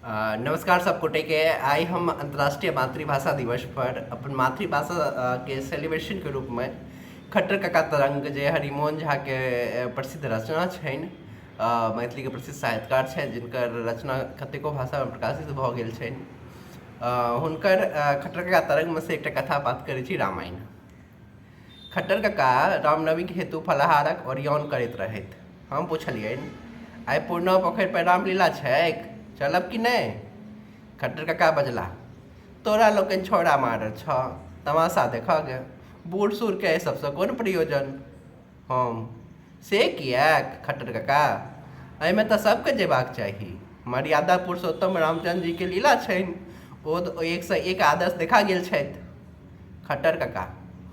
नमस्कार सब गोटे के। आइ हम अंतर्राष्ट्रीय मातृभाषा दिवस पर अपन मातृभाषा के सेलिब्रेशन के रूप में खट्टर कका तरंग जे हरिमोहन झा के प्रसिद्ध रचना छनि, मैथिली के प्रसिद्ध साहित्यकार छथि जिनकर रचना कतेको भाषा में प्रकाशित भऽ गेल छनि, हुनकर खट्टर कका तरंग में से एकटा कथा बात करै छी, रामायण। खट्टर कका रामनवमीक हेतु फलाहारक ओरियान करैत रहथि। हम पुछलियनि, आइ पुरना पोखरि पर रामलीला छैक, चलब कि नहि? खट्टर कका बजलाह, तोरा लोकनि छौड़ा मारर छह, तमाशा देखऽ गे। बूढ़ सूढ़के एहि सबसँ कोन प्रयोजन? हम, से किएक खट्टर कका? एहिमे तऽ सबके जेबाक चाही। मर्यादा पुरुषोत्तम रामचन्द्र जीके लीला छनि। ओ तऽ एकसँ एक आदर्श देखा गेल छथि। खट्टर कका,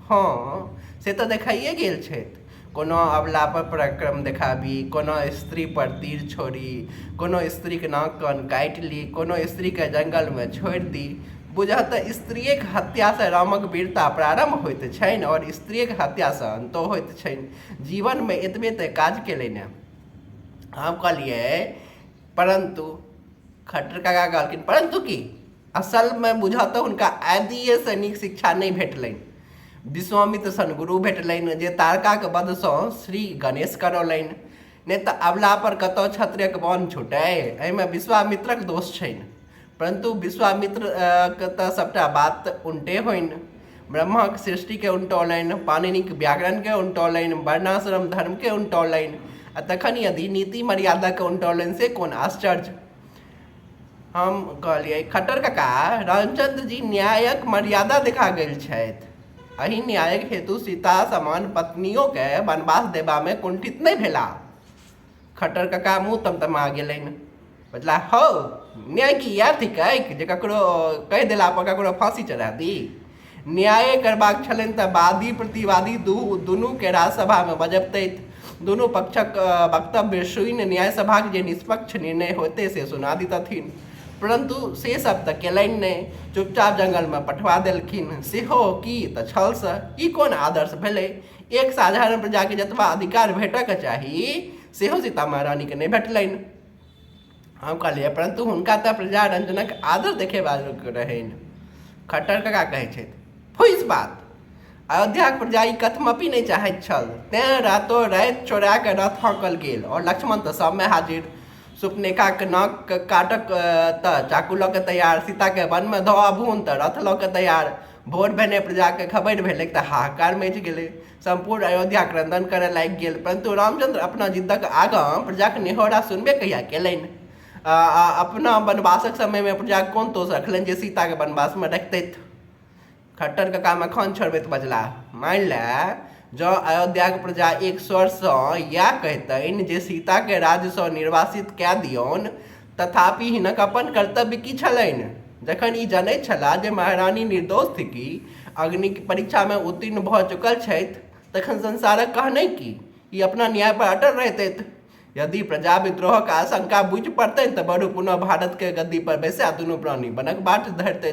हँ, से तऽ देखाइए गेल छथि। कोनो अबलापर पराक्रम देखाबी, कोनो स्त्रीपर तीर छोड़ी, कोनो स्त्रीक नाक कान काटि ली, कोनो स्त्रीकेँ जंगलमे छोड़ि दी। बुझह तऽ स्त्रिएक हत्यासँ रामक वीरता प्रारम्भ होइत छनि आओर स्त्रिएक हत्यासँ अन्तो होइत छनि। जीवनमे एतबे तऽ काज केलनि। हम कहलियै, परन्तु? खट्टर कका कहलखिन, परन्तु की? असलमे बुझह तऽ हुनका आदिएसँ नीक शिक्षा नहि भेटलनि। विश्वामित्र सन गुरु भेटलनि जे तारकाक वधसँ श्री गणेश करौलनि। नहि तऽ अबलापर कतहु क्षत्रियक बान्ह छुटय? एहिमे विश्वामित्रक दोष छनि। परन्तु विश्वामित्रक तऽ सभटा बात उनटे होइन। ब्रह्माक सृष्टिकेँ उनटौलनि, पाणिनिक व्याकरणकेँ उनटौलनि, वर्णाश्रम धर्मकेँ उनटौलनि आ तखन यदि नीति मर्यादाकेँ उनटौलनि से कोन आश्चर्य? हम कहलियै, खट्टर कका, रामचन्द्र जी न्यायक मर्यादा देखा गेल छथि। एहि न्यायक हेतु सीता समान पत्नियोकेँ वनवास देबामे कुंठित नहि भेलाह। खट्टर कका मुँह तमतमा गेलनि। बजलाह, हौ, न्याय की इएह थिकैक जे ककरो कहि देला पर ककरो फाँसी चढ़ा दी? न्याये करबाक छलनि तऽ वादी प्रतिवादी दुनूकेँ राजसभामे बजबतथि। दुनू पक्षक वक्तव्य सुनि न्यायसभाक जे निष्पक्ष निर्णय होइतै से सुना दितथिन। परन्तु से सब तऽ केलनि नहि। चुपचाप जंगलमे पठबा देलखिन। सेहो की तऽ छलसँ। ई कोन आदर्श भेलै? एक साधारण प्रजाकेँ जतबा अधिकार भेटऽके चाही सेहो सीता महारानीकेँ नहि भेटलनि। हम कहलियै, परन्तु हुनका तऽ प्रजा रंजनक आदर देखेबाक रहनि। खट्टर कका कहै छथि, फूसि बात! अयोध्याक प्रजा ई कथमपि नहि चाहैत छल, तेँ रातो राति चोरा कऽ रथ हाँकल गेल और लक्ष्मण तऽ सबमे हाजिर। सुपनेखाक नाक काटक तऽ चाकू लऽ कऽ तैयार, सीताकेँ वनमे धऽ आबहुन तऽ रथ लऽ कऽ तैयार। भोर भेने प्रजाकेँ खबरि भेलैक तऽ हाहाकार मचि गेलै। सम्पूर्ण अयोध्या क्रन्दन करय लागि गेल। परन्तु रामचन्द्र अपना जिद्दक आगाँ प्रजाक नेहोरा सुनबे कहिया केलनि? अपना वनवासक समयमे प्रजाक कोन दोष रखलनि जे सीताकेँ वनवासमे रखितथि? खट्टर कका मखान छोड़बैत बजलाह, मानि लए, जँ अयोध्याक प्रजा एक स्वरसँ इएह कहितनि जे सीताकेँ राज्यसँ निर्वासित कए दियौन, तथापि हिनक अपन कर्तव्य की छलनि? जखन ई जनैत छलाह जे महारानी निर्दोष थिकीह, अग्निक परीक्षामे उत्तीर्ण भऽ चुकल छथि, तखन संसारक कहने की? ई अपना न्याय पर अटल रहितथि। यदि प्रजा विद्रोहक आशंका बुझि पड़तनि तऽ बरु पुनः भारतकेँ गद्दी पर बैसा दुनू प्राणी वनक बाट धरितथि।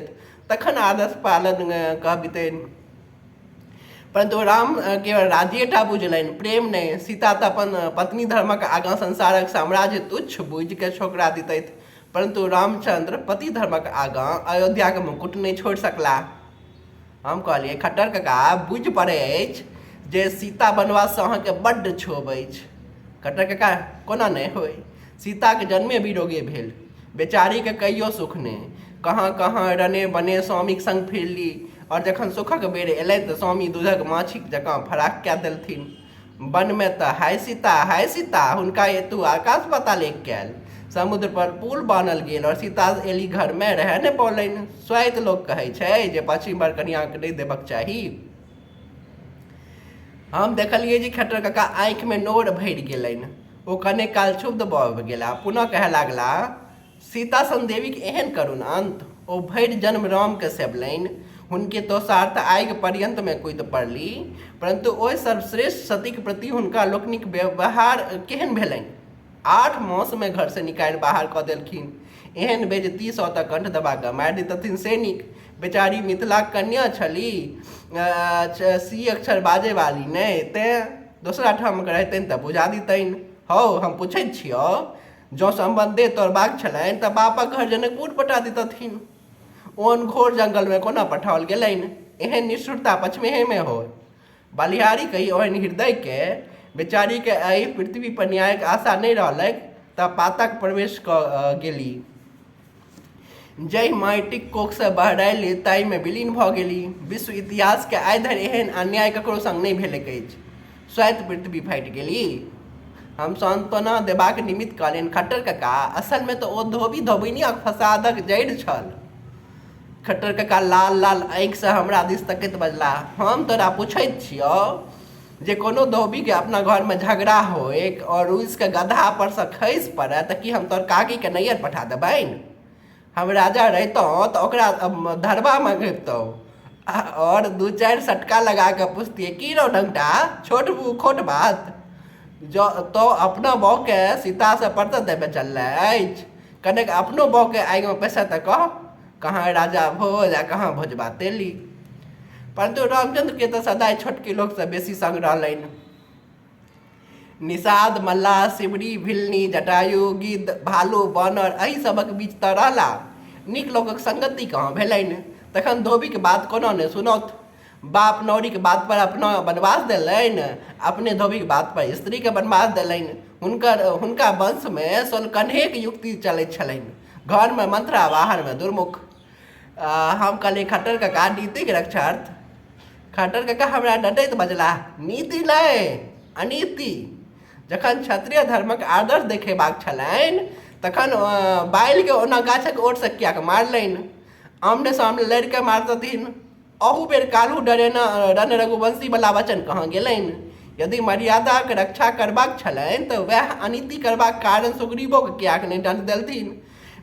तखन आदर्श पालन कहबितनि। परन्तु राम केवल राज्येटा बुझलनि, प्रेम नहि। सीता तऽ अपन पत्नी धर्मक आगाँ संसारक साम्राज्य तुच्छ बुझि कऽ ठोकरा दितथि। परन्तु रामचन्द्र पति धर्मक आगाँ अयोध्याक मुकुट नहि छोड़ि सकलाह। हम कहलियै, खट्टर कका, बुझि पड़ै अछि जे सीता वनवाससँ अहाँके बड्ड क्षोभ अछि। खट्टर कका, कोना नहि होइ? सीताक जन्मे विरोगे भेल। बेचारीके कहियो सुख नहि। कहाँ कहाँ रने बने स्वामीक संग फिरली और जखन सुखक बेर एलनि तऽ स्वामी दूधक माछीक जकाँ फराक कए देलथिन। वनमे तऽ हाय सीता, हाय सीता, हुनका हेतु आकाश पाताल एक कयल। समुद्र पर पुल बान्हल गेल और सीता एली घरमे रहए नहि पौलनि। स्वाइत लोक कहै छै जे पश्चिम वर कनियाँके नहि देबक चाही। हम देखलियै जे खट्टर कका आँखिमे नोर भरि गेलनि। ओ कने काल क्षुब्ध भऽ गेलाह। पुनः कहय लागलाह, सीता सन देवीक एहन करुण अन्त! ओ भरि जन्म रामकेँ सेवलनि। हुनके तोषार्थ आगि पर्यन्तमे कुदि पड़ली। परन्तु ओहि सर्वश्रेष्ठ सतीक प्रति हुनका लोकनिक व्यवहार केहन भेलनि? 8 मासमे घरसँ निकालि बाहर कऽ देलखिन। एहन बेइज्जतीसँ तऽ कंठ दबा कऽ मारि दितथिन से नीक। बेचारी मिथिलाक कन्या छली, सी अक्षर बाजयवाली नहि, तेँ दोसरा ठामक रहितनि तऽ बुझा दितनि। हौ, हम पुछैत छियह जँ सम्बन्धे तोड़बाक छलनि तऽ बापक घर जनकपुर पठा दितथिन। ओहन घोर जंगलमे कोना पठाओल गेलनि? एहन निष्ठुरता पछिमेहेमे होय। बलिहारी कही ओहन हृदयकेँ। बेचारीकेँ एहि पृथ्वीपर न्यायक आशा नहि रहलैक तँ पातक प्रवेश कऽ गेलि। जाहि माटिक कोखसँ बहरायलि ताहिमे विलीन भऽ गेलि। विश्व इतिहासकेँ आइ धरि एहन अन्याय ककरो संग नहि भेलैक अछि। स्वयं पृथ्वी फाटि गेलि। हम सान्त्वना देबाक निमित्त कहलियनि, खट्टर कका, असलमे तँ ओ धोबी-धोबिनियाक फसादक जड़ि छल। खट्टर कका लाल-लाल आँखिसँ हमरा दिस तकैत बजलाह, हम तोरा पुछैत छियह जे कोनो धोबीकेँ अपना घरमे झगड़ा होइक और रूसि कऽ गदहा परसँ खसि पड़य तँ की हम तोहर काकीकेँ नैहर पठा देबनि? हम राजा रहितहुँ तऽ ओकरा धरबामे घिबतहुँ आओर दू चारि सटका लगा कऽ पुछतियै की रौ नङ्गटा छोट खोट बात जँ तोँ अपना बाउके सीतासँ परतर देबय चलले अछि कनेक अपनो बाउके आगिमे पैसऽ तऽ कह कहाँ राजा भोज आ कहाँ भोजबा तेली। परन्तु रामचन्द्रके तऽ सदाय छोटकी लोकसँ बेसी सङ्ग रहलनि। निषाद, मल्लाह, शिवरी, भिलनी, जटायु, गिद्ध, भालु, बानर एहि सभक बीच तँ रहलाह। नीक लोकक संगति कहाँ भेलनि? तखन धोबीक बात कोना ने सुनौत? बाप नौरीक बात पर अपना वनवास देलनि, अपने धोबीक बात पर स्त्रीकेँ वनवास देलनि। हुनकर हुनका वंशमे सोलकन्हेक युक्ति चलैत छलनि। घरमे मंथरा, बाहरमे दुर्मुख। हम कहलियै, खट्टर कका, नीतिक रक्षार्थ। खट्टर कका हमरा डँटैत बजलाह, नीति नहि, अनीति। जखन क्षत्रिय धर्मक आदर्श देखेबाक छलनि तखन बालिके ओना गाछक ओटसँ किएक मारलनि? आमने सामने लड़ि कऽ मारतथिन। अहू बेर काल्हु डरे न रण रघुवंशी बला वचन कहाँ गेलनि? यदि मर्यादाक रक्षा करबाक छलनि तऽ वएह अनीति करबाक कारण सुग्रीवोके किएक नहि दण्ड देलथिन?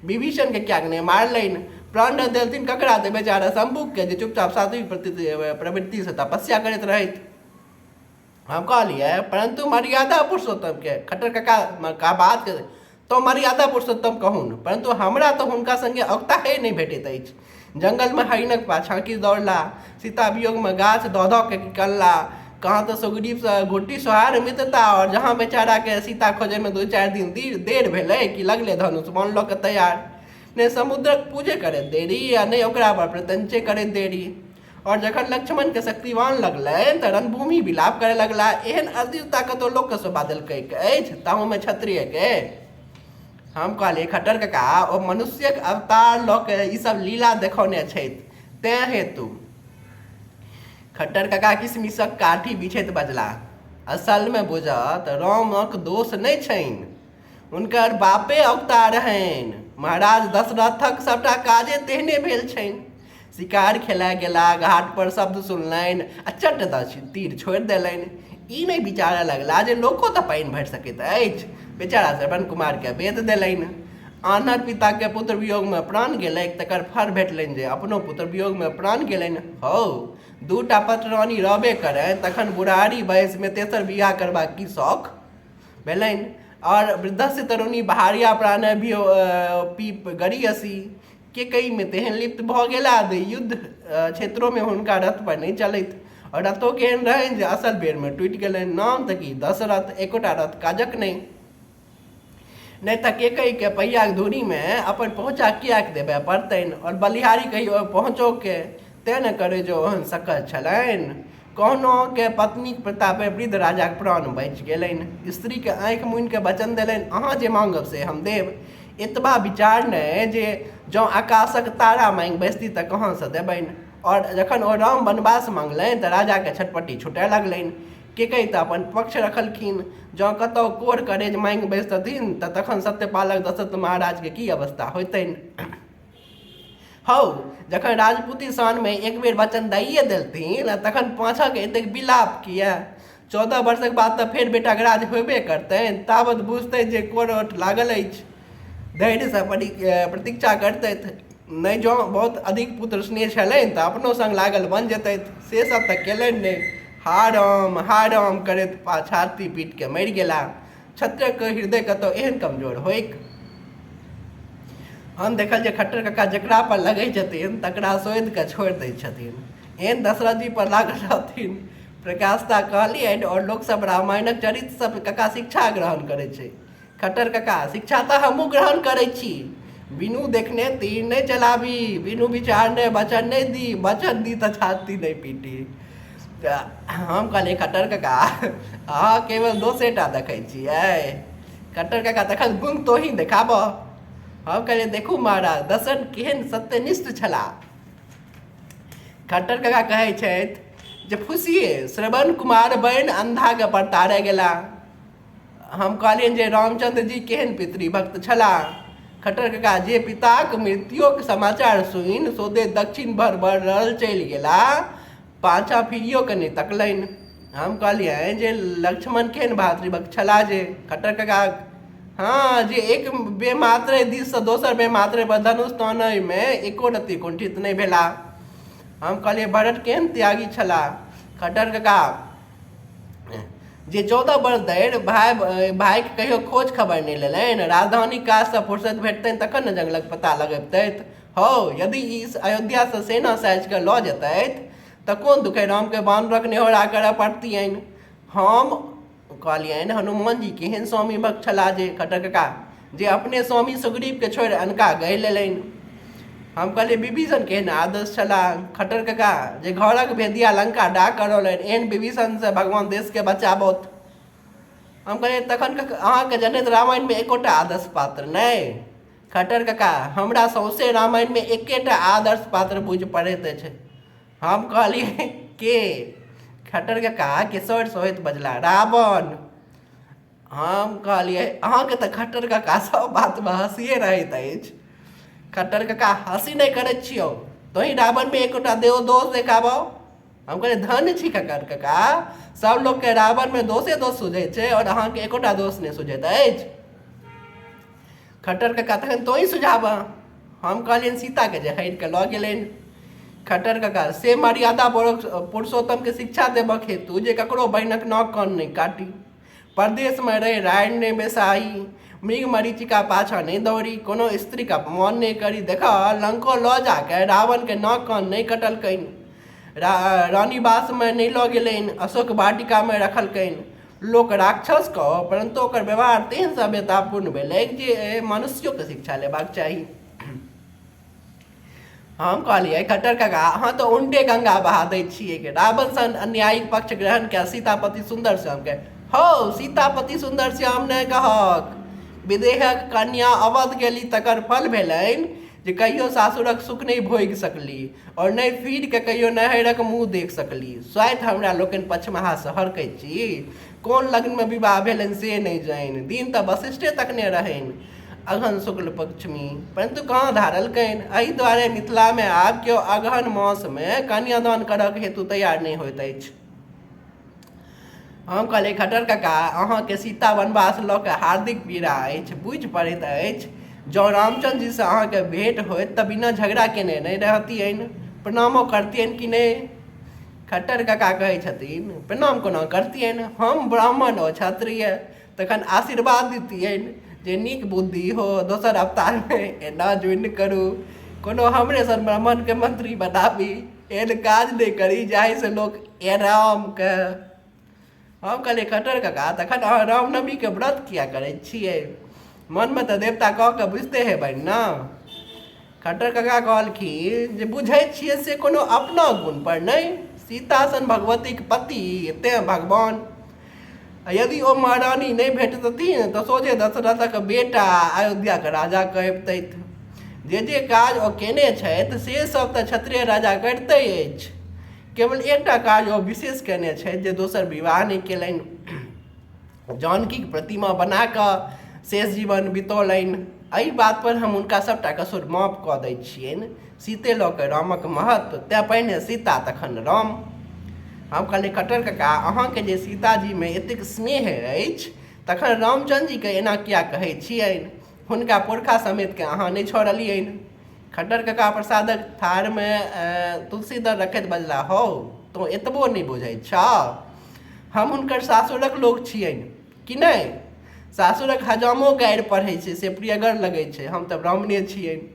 विभीषणके किएक नहि मारलनि? प्राण नहि देलथिन ककरा तऽ बेचारा शम्भुकके जे चुपचाप सात्विक प्रवृत्तिसँ तपस्या करैत रहथि। हम कहलियै, परन्तु मर्यादा पुरुषोत्तमके। खट्टर कका का बात तो मर्यादा पुरुषोत्तम कहुन, परन्तु हमरा तऽ हुनका संगे औगताहे नहि भेटैत अछि। जंगलमे हरिणक पाछाँ की दौड़ला, सीता वियोगमे गाछ दऽ दऽ के की कनला, कहाँ तऽ सुग्रीवसँ घुट्टी सोहार मित्रता आओर जहाँ बेचाराके सीता खोजैमे दू चारि दिन देर भेलै कि लगले धनुष बाण लऽ कऽ तैयार। ने समुद्रक पूजे करैत देरी आ ने ओकरा पर प्रत्यञ्चे करैत देरी। आओर जखन लक्ष्मणके शक्तिवान लगलनि तऽ रणभूमि विलाप करय लगला। एहन अधीरता कतौ लोकके शोभा देलकैक अछि, ताहूमे क्षत्रियके? हम कहलियै, खट्टर कका, ओ मनुष्यक अवतार लऽ कऽ ई सब लीला देखौने छथि, तेँ हेतु। खट्टर कका किशमिशक काठी बिछैत बजलाह, असलमे बूझह तऽ रामक दोष नहि छनि। हुनकर बापे औगता रहनि। महाराज दशरथक सभटा काजे तेहने भेल छनि। शिकार खेलाय गेला, घाटपर शब्द सुनलनि आ चट दऽ तीर छोड़ि देलनि। ई नहि विचारय लगला जे लोको तऽ पानि भरि सकैत अछि। बेचारा श्रवण कुमारकेँ बेध देलनि। आन्हर पिताकेँ पुत्र वियोगमे प्राण गेलैक तकर फल भेटलनि जे अपनो पुत्र वियोगमे प्राण गेलनि। हौ, दूटा पटरानी रहबे करनि तखन बुढ़ारी वयसमे तेसर बिआह करबाक की शौख? भेलनि। आओर वृद्धस्य तरुणी भार्या प्राणे भी पीप गरीयसी। केकैमे तेहन लिप्त भऽ गेला जे युद्ध क्षेत्रोमे हुनका रथ पर नहि चलैत। आओर रथो केहन रहनि जे असल बेरमे टूटि गेलनि। नाम तऽ की दशरथ, एकोटा रथ काजक नहि। नहि तऽ केकैके पहियाक धूरीमे अपन पहुँचा किएक देबय पड़तनि? आओर बलिहारी कही ओहि पहुँचोके तेँ ने करै जे ओहन सकल छलनि। कहुनो के पत्नीक प्रतापे वृद्ध राजाक प्राण बचि गेलनि। स्त्रीकेँ आँखि मुनि कऽ वचन देलनि, अहाँ जे माँगब से हम देब। एतबा विचार नहि जे जँ आकाशक तारा माँगि बैसती तऽ कहाँसँ देबनि। आओर जखन ओ राम वनवास माँगलनि तऽ राजाकेँ छटपटी छुटय लगलनि। केकैय तऽ अपन पक्ष रखलखिन। जँ कतहु कोढ़ करेज माँगि बैसतथिन तऽ तखन सत्यपालक दशरथ महाराजकेँ की अवस्था होइतनि। हौ, जखन राजपूती शानमे एक बेर वचन दैए देलथिन आ तखन पाछाँके एतेक विलाप किए? 14 वर्षक बाद तऽ फेर बेटाक राज होयबे करतनि। तावत बुझतथि जे कोरठ लागल अछि। धैर्यसँ प्रतीक्षा करितथि। नहि जँ बहुत अधिक पुत्र स्नेह छलनि तऽ अपनो संग लागल बनि जेतथि। से सब तऽ केलनि नहि। हा राम, हा राम करैत छाती पीटि कऽ मरि गेलाह। क्षत्रियक हृदय कतहु एहन कमजोर होइक? हम देखल जे खट्टर कका जकरा पर लगै छथिन तकरा शोधि कऽ छोड़ि दै छथिन। एहन दशरथ जी पर लागल रहथिन। प्रकाशता कहलियनि आओर लोकसभ रामायणक चरित्रसँ कका शिक्षा ग्रहण करै छै। खट्टर कका, शिक्षा तऽ हमहूँ ग्रहण करै छी। बिनु देखने तीर नहि चलाबी, बिनु विचारने वचन नहि दी, वचन दी तऽ छाती नहि पीटी। तऽ हम कहलियै, खट्टर कका, अहाँ केवल दोषेटा देखै छियै। खट्टर कका, तखन गुण तोही देखाबह। हम कहलियै, देखू महाराज, दशरथ केहन सत्यनिष्ठ छलाह। खट्टर कका कहै छथि जे फुसिए श्रवण कुमार बनि अन्धाके परतारय गेला। हम कहलियनि जे रामचन्द्र जी केहन पितृभक्त छलाह। खट्टर कका, जे पिताक मृत्युक समाचार सुनि सोझे दक्षिण भर बढ़ल चलि गेला, पाछाँ फिरियो कऽ नहि तकलनि। हम कहलियनि जे लक्ष्मण केहन भातृभक्त छलाह जे खट्टर कका, हँ, जे एक बेमात्रे दिससँ दोसर बेमात्रे पर धनुष तानयमे एको रत्ती कुंठित नहि भेलाह। हम कहलियै, भरत केहन त्यागी छलाह। खट्टर कका, जे 14 वर्ष धरि भाय भाइके कहियो खोज खबर नहि लेलनि। राजधानी काजसँ फुर्सत भेटतनि तखन ने जंगलक पता लगबितथि। हौ, यदि ई अयोध्यासँ सेना साजि कऽ लऽ जेतथि तऽ कोन दुखे रामके बानरक नेहोरा करऽ पड़तियनि। हम कहलियनि, हनुमान जी केहन स्वामी भक्त छलाह जे खट्टर कका, जे अपने स्वामी सुग्रीवके छोड़ि अनका गढ़ि लेलनि। हम कहलियै, विभीषण केहन आदर्श छलाह। खट्टर कका, जे घरक भेदिया लंका डाह करौलनि, एहन विभीषणसँ भगवान देशके बचाबौथ। हम कहलियै, तखन अहाँके जनैत रामायणमे एकोटा आदर्श पात्र नहि? खट्टर कका, हमरा सौंसे रामायणमे एकेटा आदर्श पात्र बुझि पड़ैत अछि। हम कहलियै, के? खट्टर कका किशोर सोहित बजला, रावण। हम कहलियै, अहाँके तऽ खट्टर कका सब बातमे हँसिए रहैत अछि। खट्टर कका, हँसी नहि करैत छियौ, तोही रावणमे एकोटा देव दोष देखाबौ। हम कहलियै, धन्य छी खट्टर कका, सब लोकके रावणमे दोषे दोष सुझै छै आओर अहाँके एकोटा दोष नहि सुझैत अछि। खट्टर कका, तखन तोही सुझाबह। हम कहलियनि, सीताके जे हरि कऽ लऽ गेलनि। खट्टर कका, से मर्यादा पुरुषोत्तमके शिक्षा देबक हेतु जे ककरो बहिनक नाक कान नहि काटी, परदेशमे रहि राड़ि नहि बेसाही, मृग मरीचिका पाछाँ नहि दौड़ी, कोनो स्त्रीके अपमान नहि करी। देखह, लंको लऽ जाके रावणके नाक कान नहि कटलकनि, रानीवासमे नहि लऽ गेलनि, अशोक वाटिकामे रखलकनि। लोक राक्षस कह, परन्तु ओकर व्यवहार तेहन सभ्यतापूर्ण भेलैक जे मनुष्योके शिक्षा लेबाक चाही। हम कहलियै, खट्टर कका, अहाँ तऽ उल्टे गंगा बहा दै छियै। रावण सन अन्यायिक पक्ष ग्रहण कए सीतापति सुन्दर श्यामके, हौ, सीतापति सुन्दर श्याम नहि कहक, विदेहक कन्या अवध गेली, तकर फल भेलनि जे कहियो सासुरक सुख नहि भोगि सकली आओर नहि फिर के कहियो नैहरक मुँह देख सकली। स्वाति हमरा लोकनि पछमाहा शहर कहै छी। कोन लग्नमे विवाह भेलनि से नहि जानि, दिन तऽ वशिष्ठे तकने रहनि, अगहन शुक्ल पक्षमी, परन्तु कहाँ धारलकनि। एहि दुआरे मिथिलामे आब केओ अगहन मासमे कन्यादान करक हेतु तैयार नहि होइत अछि। हम कहलियै, खट्टर कका, अहाँके सीता वनवास लऽ कऽ हार्दिक पीड़ा अछि, बुझि पड़ैत अछि। जँ रामचन्द्र जीसँ अहाँके भेँट होइत तऽ बिना झगड़ा केने नहि रहतियनि, प्रणामो करतियनि कि नहि? खट्टर कका कहै छथिन, प्रणाम कोना करतियनि, हम ब्राह्मण ओ क्षत्रिय। तखन आशीर्वाद दितियनि जे नीक बुद्धि हो, दोसर अवतारमे एना जुनि करू, कोनो हमरे सन ब्राह्मणके मंत्री बनाबी, एहन काज नहि करी जाहिसँ लोक रामके। हम कहलियै, खट्टर कका, तखन अहाँ रामनवमीके व्रत किया करै छियै? मनमे तऽ देवता कऽ कऽ बुझिते हेबनि ने? खट्टर कका कहलखिन जे बुझै छियै से कोनो अपना गुणपर नहि, सीता सन भगवतीक पति तेँ भगवान। यदि ओ महारानी नहि भेटतथिन तऽ सोझे दशरथक बेटा अयोध्याके राजा कहबितथि। जे जे काज ओ केने छथि से सब तऽ क्षत्रिय राजा करिते अछि, केवल एकटा काज ओ विशेष केने छथि जे दोसर विवाह नहि केलनि, जानकीके प्रतिमा बना कऽ शेष जीवन बितौलनि। एहि बातपर हम हुनका सभटा कसुर माफ कऽ दै छियनि। सीते लऽ कऽ रामक महत्व, तेँ पहिने सीता तखन राम। हम कहलियै, खट्टर कका, अहाँके जे सीताजीमे एतेक स्नेह अछि तखन रामचन्द्र जीके एना किया कहै छियनि? हुनका पुरखा समेतके अहाँ नहि छोड़लियनि। खट्टर कका प्रसादक थारमे तुलसी दल रखैत बजला, हौ, तोँ एतबो नहि बुझै छह? हम हुनकर सासुरक लोक छियनि कि नहि? सासुरक हजामो गारि पढ़ै छै से प्रियगर लगै छै, हम तऽ ब्राह्मणे छियनि।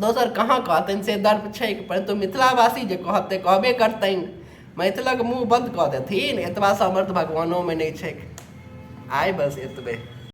दोसर कहाँ कहतनि से दर्प छैक, परन्तु मिथिलावासी जे कहत ते कहबे करतनि। मैथिलक मुँह बन्द कऽ देथिन एतबा सामर्थ्य भगवानोमे नहि छैक। आइ बस एतबे।